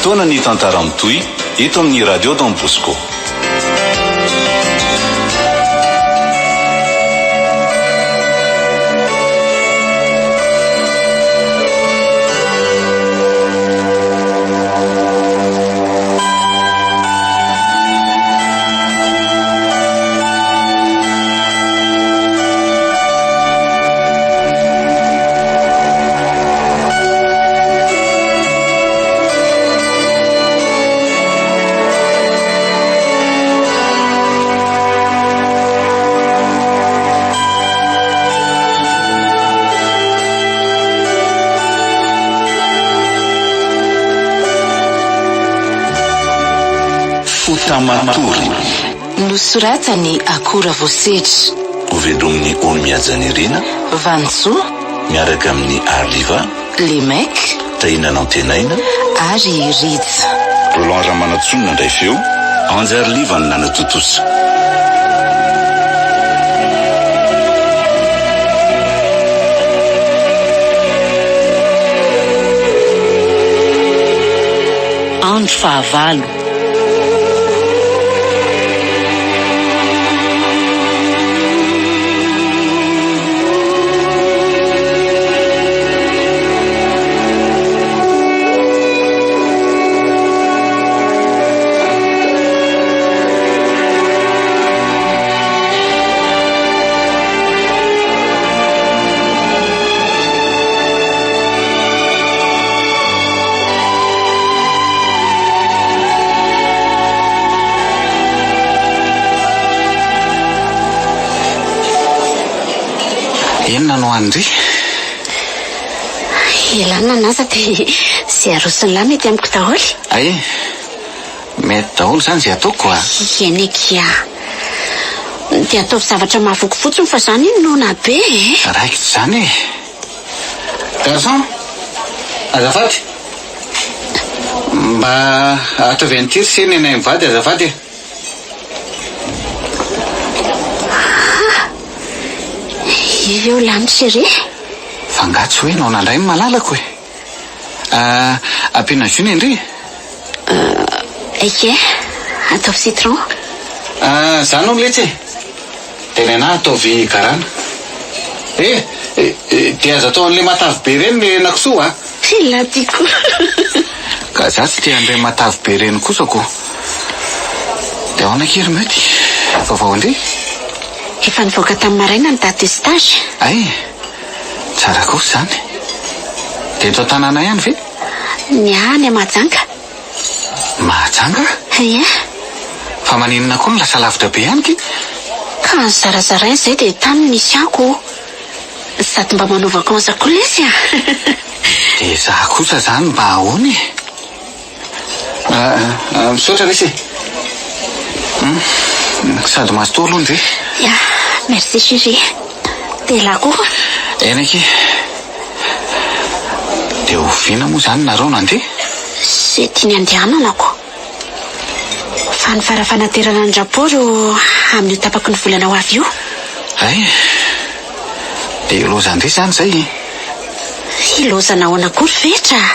Fotoana ny tantara mitohy eto amin'ny Radio Don Bosco. Fotamatory. Nosoratan'i Akora Voasedra. Hovelomin'i Ony Mihajanirina. Vanintsoa. Miaraka amin'i Arliva. Les Mecs. Tahina Nantenaina. Ary i Rija. Roland Ramanantsoa no nandray feo, Anja Arliva no nanatontosa. Andro fahavalo. Inona no an-dry? Elah nanaza dia izay aroson'lah mety amiko daholo. Ay, mety daholo izany izay ataoko a! Eny akia. Dia ataovy zavatra mahavoky fotsiny fa izany noana be e! Raikitra izany e! Garçon, azafady. Mba ataovy an'ity ry se ny anay mivady azafady e. Ah! Io lany chérie. Fa angaha tsy hoe noana indray ny malalako e? Ah, ampiana jus ny an-dry? Euh, ie, ataovy citron. Ah, zany hono letsy e. Dia ny anah ataovy garana. Eh! Dia aza atao an'ilay matavy be ireny ny henakisoa a! Tena tiako. Ka za tsy tia an'ireny matavy be ireny kosa ko. Dia ahoana akia ry Mety? Vaovao an-dry? Efa nivoaka tamin'ny maraina ny date de stage. Hay! Tsara kosa izany. Dia eto an-tanàna ihany ve? Ny ahy any Mahajanga. Mahajanga? Ie. Fa maninona koa no lasa lavitra be any ky? Ka nozarazaraina izay dia tany no nisy ahy ko. Sady mba manao vacances koa lesy a! Dia za kosa zany mba ahoana e? Misaotra lesy e! Sady mazotoa aloha ndry. Ya, merci chérie. Dia elah koa. Eny akia. Dia oviana moa izany nareo no handeha? Izay tiany handehanana ko. Fa ny fara-fanaterana ny rapport amin'io tapaky ny volana ho avy io. Hay! Dia ilaozan-dry izany izay e? Ilaozana ahoana koa ry Fetra a?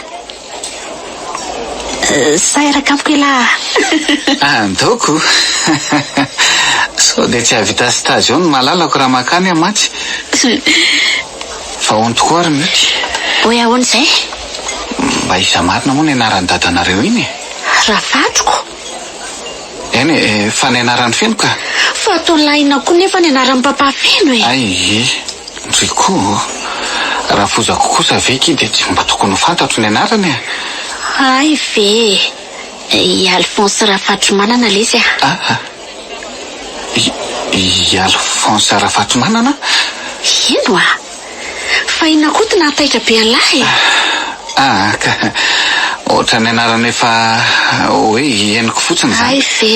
Sa hiaraka amiko elah? Andao ko! Sao dia tsy hahavita stage eo ny malalako raha mankany aho mantsy. Fa ahoana tokoa ary Mioty? Hoe ahoana izay? Mba iza marina moa ny anaran'i dadanareo iny e? Ravatroko. Eny e, fa ny anarany feno ka. Fa ataon'lah inona koa nefa ny anaran'i papa feno e? Hay e, ndry koa. Rafozako kosa ve ki dia tsy mba tokony ho fantatro ny anarany e? Hay ve e! I Alphonse Rafatrimanana lesy a! Ah! I, i Alphonse Rafatomanana? Ino a! Fa inona koa ty nahataitra be an'lah e? Ah, ka ohatran'ny anarana efa hoe henoko fotsiny izany. Hay ve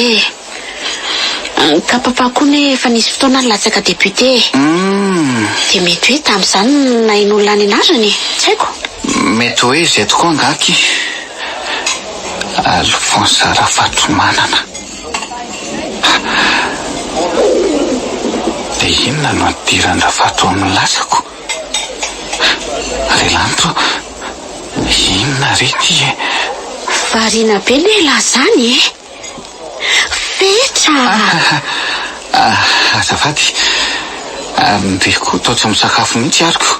e! Ka papa koa anie efa nisy fotoana nilatsaka député e! Dia mety hoe tamin'izany no nahenoan'lah ny anarany e! Tsy haiko. Mety hoe izay tokoa angaha akia. Alphonse Rafatomanana. Dia inona no nidiran-dRafato amin'ny lasako? Ry lanitra ô, inona re ity e? Variana be ne elah zany e! Fetra a! Azafady, ndry koa toa tsy misakafo mihitsy ary ko.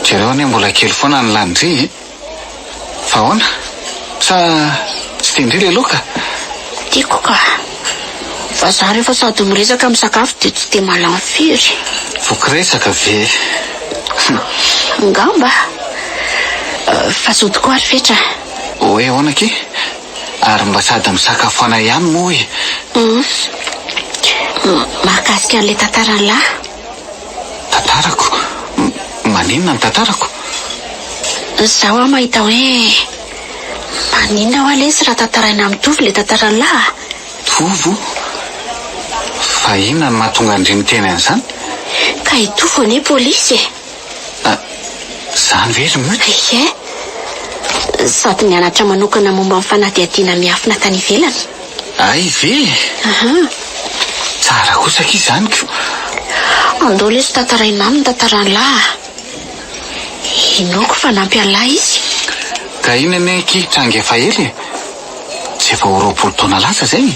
Jereo anie mbola kely foana ny lanin-dry e! Fa ahoana? Sa tsy tian-dry ilay laoka? Tiako ka! Fa za rehefa sady miresaka misakafo dia tsy dia mahalany firy. Voky resaka ve? Angamba. Fa zo tokoa ry Fetra. Hoe ahoana akia? Ary mba sady misakafoana ihany moa e! Hum. Mahakasika an'ilay tantaran'lah. Tantarako? Maninona ny tantarako? Izaho aho mahita hoe maninona hoa lesy raha tantaraina amin'i Tovo ilay tantaran'lah a! Tovo? Fa inona no mahatonga an-dry miteny an'izany? Ka i Tovo anie polisy e! Ah, izany ve ry Mody? Ie. Sady nianatra manokana momba ny fanadihadiana miafina tany ivelany. Hay ve? Aha. Tsara kosa akia izany ko. Andao lesy tantaraina aminy ny tantaran'lah a! Inoako fa hanampy an'lah izy. Ka iny anie akia tranga efa ela e! Tsy efa ho 20 taona lasa izay e!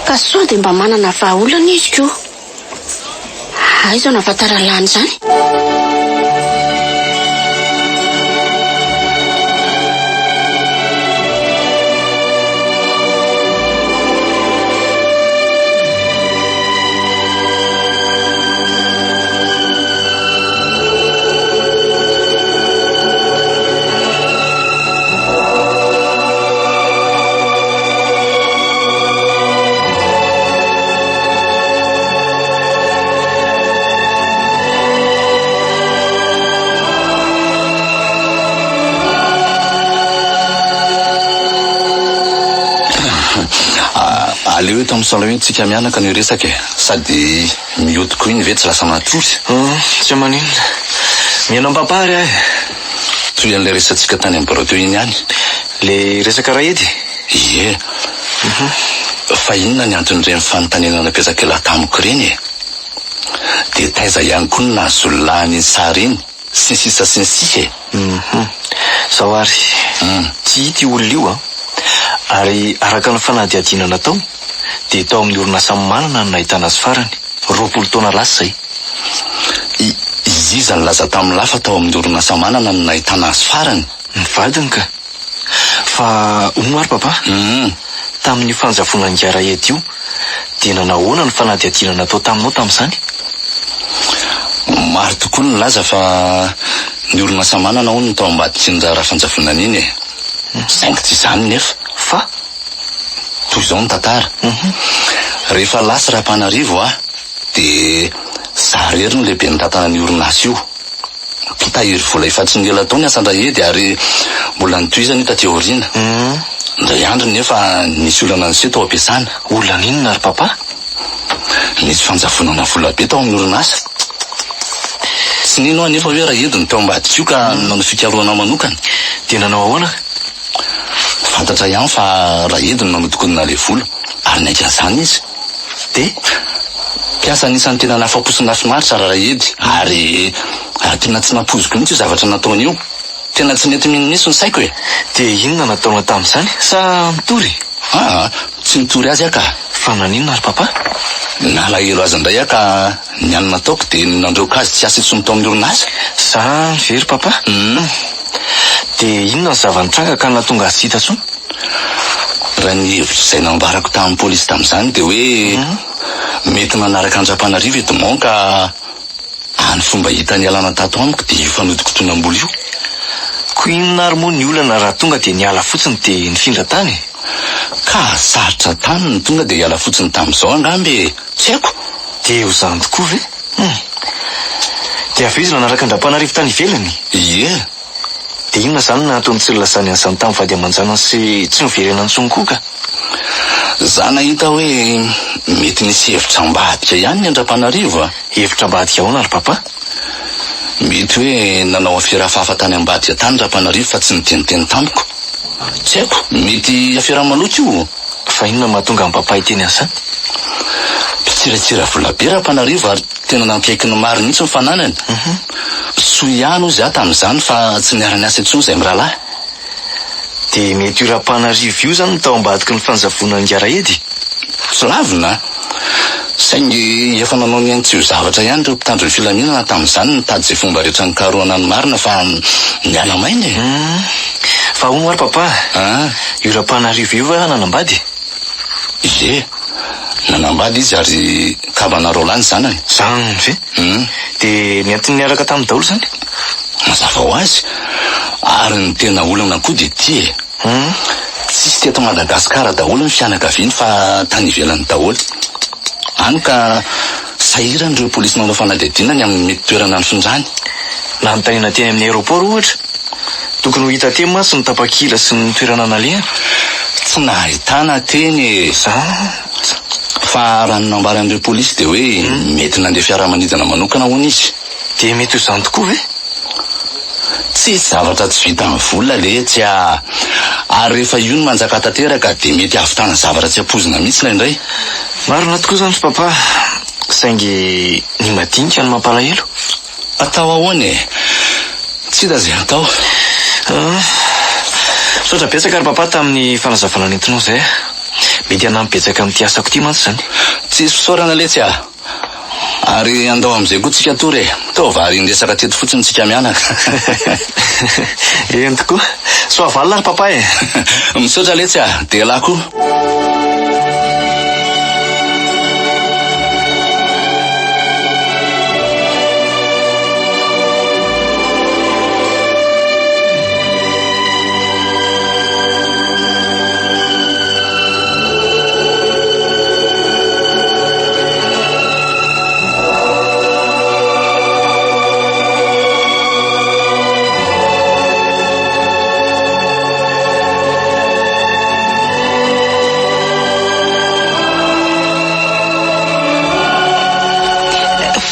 Ka sao dia mba manana vahaolana izy ko. Aiza no ahafantaran'lah an'izany? Aleo eto amin'ny salon iny tsika mianaka no hiresaka e. Sady mioty koa iny ve tsy lasa matory? Tsy maninona. Mihaino am-papa ary aho e. Toy an'ilay resatsika tany amin'ny birao teo iny ihany. Ilay resaka Raedy? Ie. Fa inona ny anton'ireny fanontaniana napetrak'ialahy tamiko ireny e? Dia taiza ihany koa no nahazoan'lah an'iny sary iny, sy ny sisa sy ny sisa e? Hum. Zao ary, tsy hita io olona io an. Ary araka ny fanadihadiana natao, dia tao amin'ny orinasa Manana no nahitana azy farany, 20 taona lasa izay. I, iza nilaza tamin'lah fa tao amin'ny orinasa Manana no nahitana azy farany? Ny vadiny ka. Fa hono ary papa, tamin'io fanjavonan'i Raed io, dia nanahoana ny fanadihadiana natao taminao tamin'izany? Maro tokoa ny nilaza fa ny orinasa Manana hono no tao ambadik'iny raharaha fanjavonana iny e. Saingy tsy izany nefa. Fa? Toy izao ny tantara. Rehefa lasa Rapanarivo aho, dia za irery no lehiben'ny tantana an'io orinasa io. Mpitahiry vola efa tsy nela tao ny asan-dRahedy ary mbola nitohizana io taty aoriana. Indray andro nefa nisy olana niseho tao am-piasana. Olana inona ry papa? Nisy fanjavonana vola be tao amin'ny orinasa. Tsy nino aho nefa hoe Rahedy no tao ambadika io ka nanao fikarohana manokana. Dia nanao ahoana? Fantatra ihany fa Rahedy no nanodikodina ilay vola ary niaiky an'izany izy. Dia? Mpiasa anisan'ny tena nahafapo sy nahafinaritra Rarahedy ary ary tena tsy nampoiziko mihitsy io zavatra nataony io. Tena tsy nety mino mihitsy ny saiko e! Dia inona nataonao tamin'izany? Sa nitory? Aa, tsy nitory azy aho ka. Fa naninona ry papa? Nalahelo azy indray aho ka ny hany nataoko dia ny nandroaka azy tsy hiasa intsony tao amin'ny orinasa. Zany ve ry papa? Hum. Dia inona ny zava-nitranga ka nahatonga azy tsy hita intsony? Raha ny hevitra izay nambarako tamin'ny polisy tamin'izany dia hoe mety nanaraka an-dRampanarivo i Edmond ka hany fomba hita nialana tato amiko dia io fanodinkodinam-bola io. Koa inona ary moa ny olana raha tonga dia niala fotsiny dia nifindra tany e? Ka sarotra tany ny tonga dia hiala fotsiny tamin'izao angamba e! Tsy haiko! Dia ho izany tokoa ve? Hum. Dia avy eo izy nanaraka an-dRampanarivo tany ivelany? Ie. Dia inona izany no antony tsy nilazany an'izany tamin'ny vady aman-janany sy tsy noverenany intsony koa ka? Za nahita hoe mety nisy hevitra ambadika ihany ny an-dRampanarivo a! Hevitra ambadika ahoana ry Papa? Mety hoe nanao afera hafahafa tany ambadika tany Rampanarivo fa tsy niteniteny tamiko. Tsy haiko, mety afera maloto io. Fa inona no mahatonga an'i Papa hiteny an'izany? Mpitsilatsila vola be Rampanarivo ary tena nampiaiky ny maro mihitsy ny fananany. Soa ihany hozy aho tamin'izany fa tsy niara-niasa intsony izahay mirahalahy. Dia mety io Rapanarivo io izany no tao ambadiky ny fanjavonan'i Ngaraedy? Tsy lavina a! Saingy efa nanao ny ainy tsy ho zavatra ihany ireo mpitandro ny filaminana tamin'izany nitady izay fomba rehetra nikarohana ny marina fa niala maina e! Hum! Fa hono ary papa, io Rapanarivo io va nanambady? Ie! Nanambady izy ary kambana roalahy ny zanany. Zany ve? Hum! Dia nentiny niaraka taminy daholo izany? Mazava ho azy! Ary ny tena olana koa dia ity e! Hum. Tsisy teto Madagascar daholo ny fianakaviany fa tany ivelany daholo. Any ka sahirana ireo polisy nanao fanadihadiana ny amin'ny mety toerana nifindrany. Nanontaniana teny amin'ny aéroport ohatra. Tokony ho hita teny mantsy ny tapakila sy ny toerana nalehany. Tsy nahitana teny e. Zany. Fa raha ny nambaran'ireo polisy dia hoe mety nandeha fiaramanidina manokana hono izy. Dia mety ho izany tokoa ve? Tsisy zavatra tsy vitan'ny vola letsy a! Ary rehefa io no manjaka tanteraka dia mety hahavitana zavatra tsy ampoizina mihitsy indraindray. Marina tokoa izany ry papa, saingy ny madinika no mampalahelo. Atao ahoana e? Tsy hita izay atao. Misaotra betsaka ry papa tamin'ny fanazavana nentinao izay a! Mety hanampy betsaka amin'ity asako ity mantsy izany. Tsisy fisaorana letsy a! Ary andao amin'izay koa tsika tory e! Toa varian-dresaka teto fotsiny tsika mianaka. Eny tokoa. Soavalona ry papa e! Misaotra letsy a! Dia elah koa.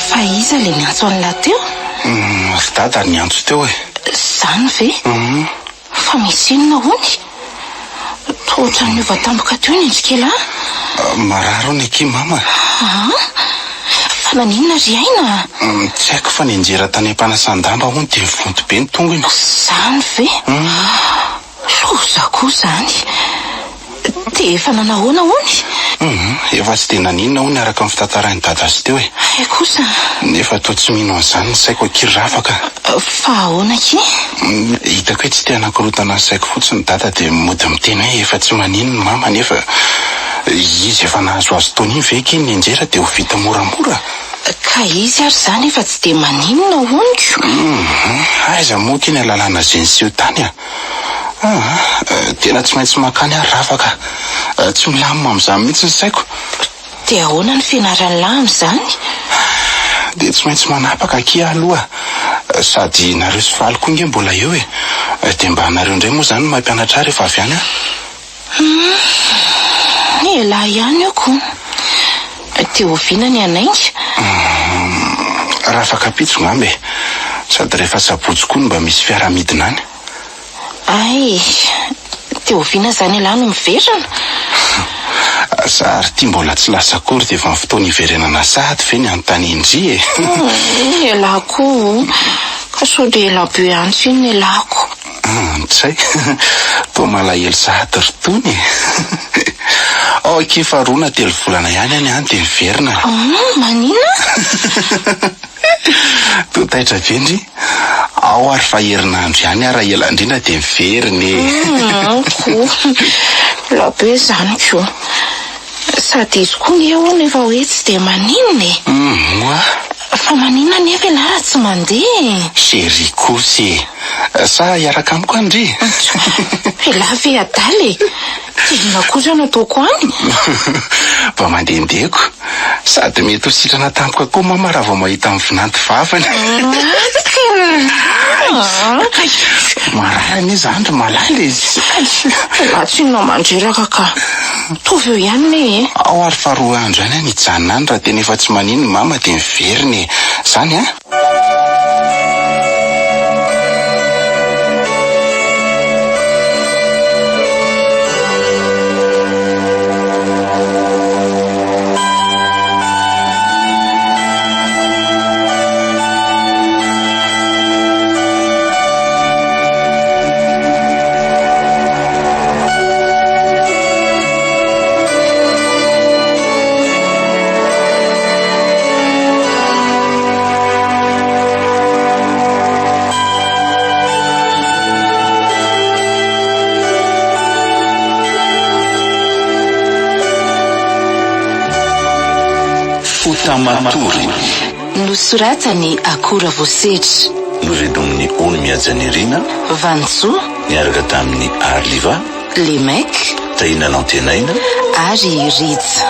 Fa iza ilay niantso an'lah teo? Ry dada niantso teo e. Izany ve? Fa misy inona hono? Toa ohatran'ny niova tampoka teo ny endrik'elah. Marary hono akia mama. Aa? Fa naninona ry Aina? Tsy haiko fa nianjera tany am-panasan-damba hono dia nivonto be ny tongony. Izany ve? Loza koa izany. Dia efa nanahoana hono? Hum, efa tsy dia naninona hono araka ny fitantarain'i Dada azy teo e. Hay kosa. Nefa toa tsy mino an'izany ny saiko akia ry Ravaka. Fa ahoana akia? Hitako hoe tsy te hanakorontana ny saiko fotsiny Dada dia mody miteny hoe efa tsy maninona Mama nefa izy efa nahazoazo taona iny ve akia ny nianjera dia ho vita moramora? Ka izy ary izany efa tsy dia maninona hono ko. Hum, aiza moa akia ny alalana izay niseho tany a? Aa, tena tsy maintsy mankany aho Rava ka. Tsy milamina amin'izany mihitsy ny saiko. Dia ahoana ny fianaran'lah amin'izany? Dia tsy maintsy manapaka akia aho aloha. Sady nareo sy Faly koa nge mbola eo e. Dia mba nareo indray moa izany no mampianatra ahy rehefa avy any aho. Hum, elah ihany io ko. Dia oviana ny hanainga? Hum, raha afaka-pitso ngamba e. Sady rehefa sabotsy koa no mba misy fiara-midina any. Hay, dia oviana izany elah no miverina? Za ary ity mbola tsy lasa akory dia efa ny fotoana hiverenana sahady ve ny anontanian-dry e? Hum, elah koa o! Ka sao dia ela be any tsinona elah ko. Ntsay, toa malahelo sahady ry Tony e! Ao akia fa roa na telo volana ihany any an dia miverina. Hum, maninona? Toa taitra be ndry. Ao ary fa herinandro ihany aho raha ela indrindra dia miverina e! Hum, ko. Ela be izany ko. Sady izy koa nge hono efa hoe tsy dia maninona e! Hum, moa? Fa maninona anefa ialahy raha tsy mandeha e? Chérie kosa e! Sa hiaraka amiko any ndry? Ialahy ve adala e? Dia inona kosa no ataoko any? Mba mandehandeha ko. Sady mety ho sitrana tampoka koa mama raha vao mahita ny vinanto vavany. Kay! Marary anie izany ry malala e! Ialahy tsinona mandreraka ka. Mitovy eo ihany ne e! Ao ary fa roa andro ihany aho no hijanona any raha tena efa tsy maninona mama dia miverina e! Zany an! Mahita matory. Nosoratan'i Akora Voasedra. Novelomin'i Ony Mihajanirina. Vanisoa. Niaraka tamin'i Arliva. Lemec. Tahina Nantenaina. Ary Rija.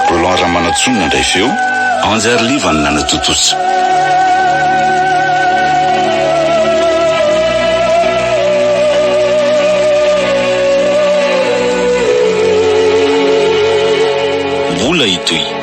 Roland Ramanantsoa no nandray feo, Anjy Arliva no nanatontosa. Mbola hitohy.